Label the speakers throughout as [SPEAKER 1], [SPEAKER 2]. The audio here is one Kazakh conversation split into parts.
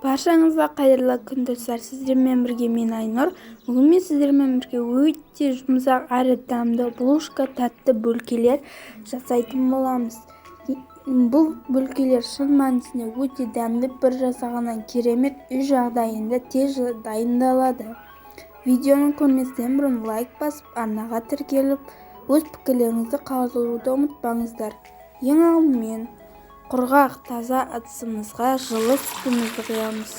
[SPEAKER 1] Баршаңызға қайырлы күн, достар! Сіздермен бірге мен, Айнұр. Бүгін мен сіздермен бірге өте жұмсақ әрі дәмді булочка, тәтті бөлкелер жасайтын боламыз. Бұл бөлкелер шын мәнісінде өте дәмді, бір жасағаннан керемет, үй жағдайында тез дайындалады. Видеоны көрместен бұрын лайк басып, арнаға тіркеліп, өз пікірлеріңізді қалдыруды ұмытпаңыздар. Ең алдымен құрғақ таза ыдысымызға жылы сүтімізді құямыз.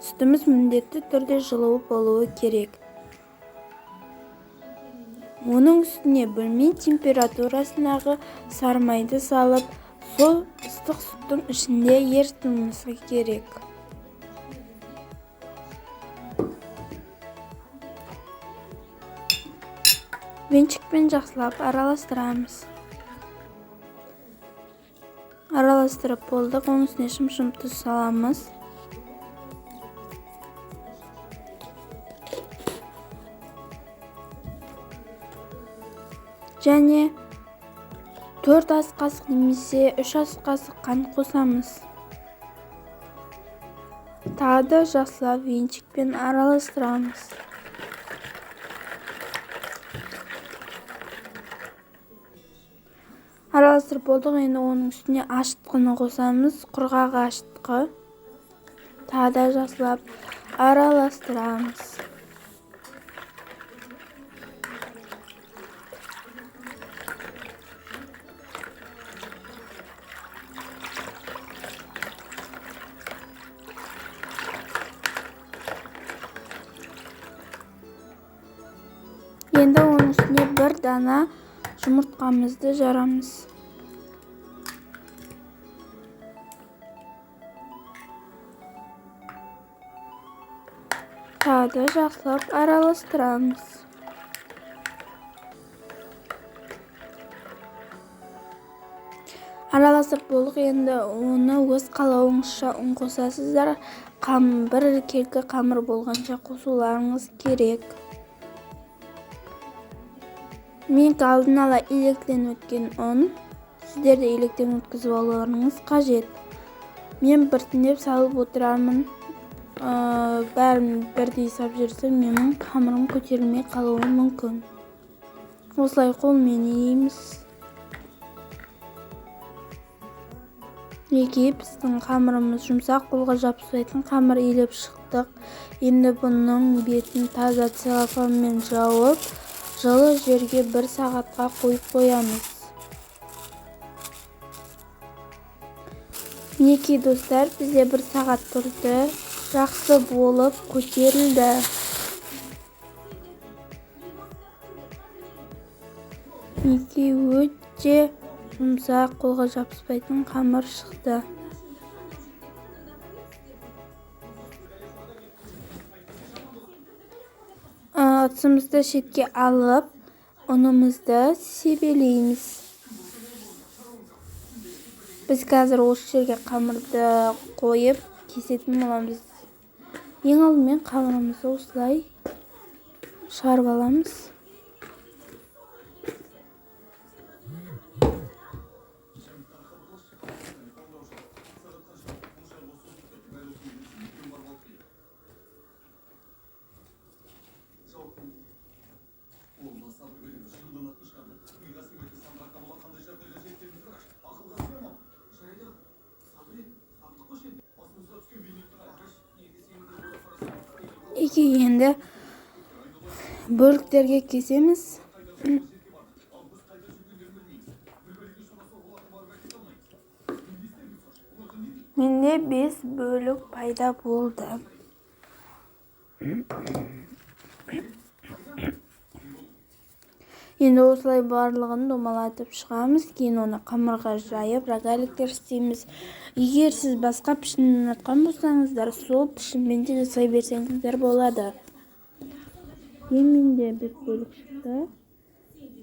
[SPEAKER 1] Сүтіміз міндетті түрде жылы болуы керек. Оның үстіне бөлме температурасындағы сарымайды салып, сол ыстық сүттің ішінде ерітуіміз керек. Венчикпен жақсылап араластырамыз. Араластырып болдық, оның үстіне шым-шым тұз саламыз. Және 4 ас қасық немесе 3 ас қасық қант қосамыз. Тағы да жақсылап венчикпен араластырамыз. Араластырып болдық, енді оның үстіне ашытқыны қосамыз, құрғақ ашытқы. Тағы да жақсылап араластырамыз. Енді оның үстіне бір дана жұмыртқамызды жарамыз. Тағы да жақсылап араластырамыз. Араластырып болдық, енді оны өз қалауыңызша ұн қосасыздар. Бір келкі қамыр болғанша қосуларыңыз керек. Менікі алдын ала електен өткен ұн. Сіздер де електен өткізіп алуларыңыз қажет. Мен біртіндеп салып отырамын. Бәрін бірдей сап жүрсем, менің қамырым көтерілмей қалуы мүмкін. Осылай қолмен илейміз. Мінекей, біздің қамырымыз жұмсақ, қолға жабыспайтын қамыр илеп шықтық. Енді бұның бетін таза целлофанмен жауып, жылы жерге бір сағатқа қойып қоямыз. Мінекей, достар, бізде бір сағат тұрды. Жақсы болып көтерілді. Мінекей, өте жұмсақ, қолға жабыспайтын қамыр шықты. Ыдысымызды шетке алып, ұнымызды себелейміз. Біз қазір осы жерге қамырды қойып кесетін боламыз. Ең алдымен қамырымызды осылай шығарып аламыз. Енді бөліктерге кесеміз. Менде 5 бөлік пайда болды. Енді осылай барлығын домалатып шығамыз. Кейін оны қамырға жайып, рогаликтер істейміз. Егер сіз басқа пішін ұнатқан болсаңыздар, сол пішінмен де жасай берсеңіздер болады. Енді менде 5 бөлік шықты.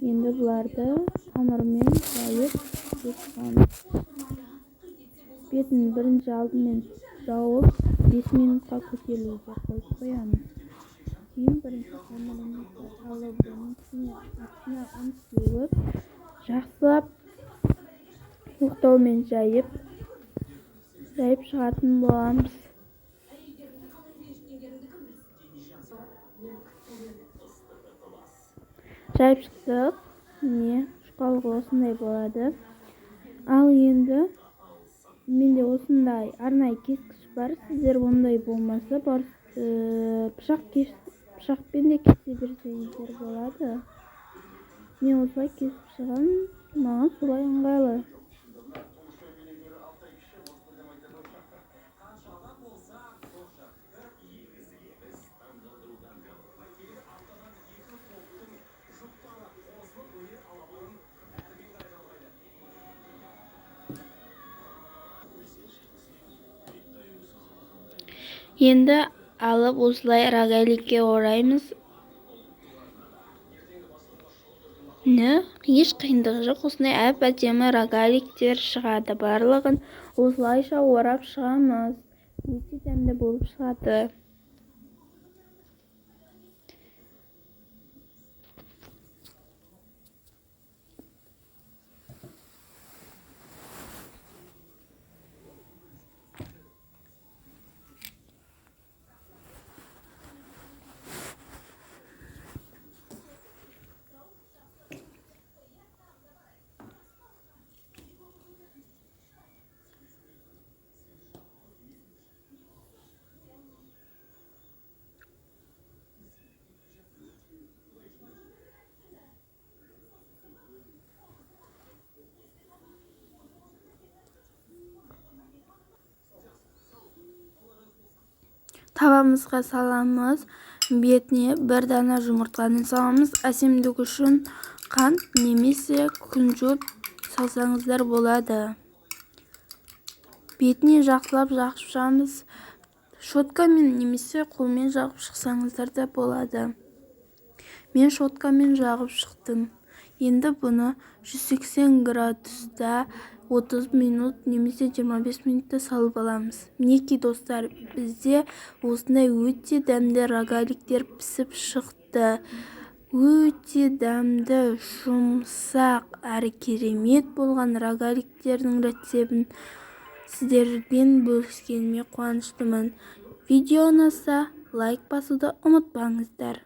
[SPEAKER 1] Енді бұларды қамырмен жайып шығамыз. Бетін бірінші алдымен жауып, 5 минутқа көтерілуге қойып қоямыз. Кейін бірінші қамырымызды алып, оның үстіне астына ұн сеуіп, жақсылап оқтаумен жайып шығатын боламыз. Жайып шықтық. Міне, жұқалығы осындай болады. Ал енді менде осындай арнайы кескіш бар. Сіздер ондай болмаса, бар, пышақпен де кесе берсеңіздер болады. Мен осылай кесіп шығамын, маған солай ыңғайлы. Енді алып осылай рогаликке ораймыз. Міне, еш қиындығы жоқ, осындай әп-әдемі рогаликтер шығады. Барлығын осылайша орап шығамыз. Өте дәмді болып шығады. Табамызға саламыз, бетіне бір дана жұмыртқаны саламыз. Әсемдік үшін қант немесе күнжіт салсаңыздар болады. Бетіне жақсылап жағып шығамыз. Щеткамен немесе қолмен жағып шықсаңыздар да болады. Мен щеткамен жағып шықтым. Енді бұны 180 градуста 30 минут немесе 25 минутта салып аламыз. Мінекей достар, бізде осындай өте дәмді рогаликтер пісіп шықты. Өте дәмді, жұмсақ әрі керемет болған рогаликтердің рецептін сіздермен бөліскеніме қуаныштымын. Видео ұнаса, лайк басуды ұмытпаңыздар.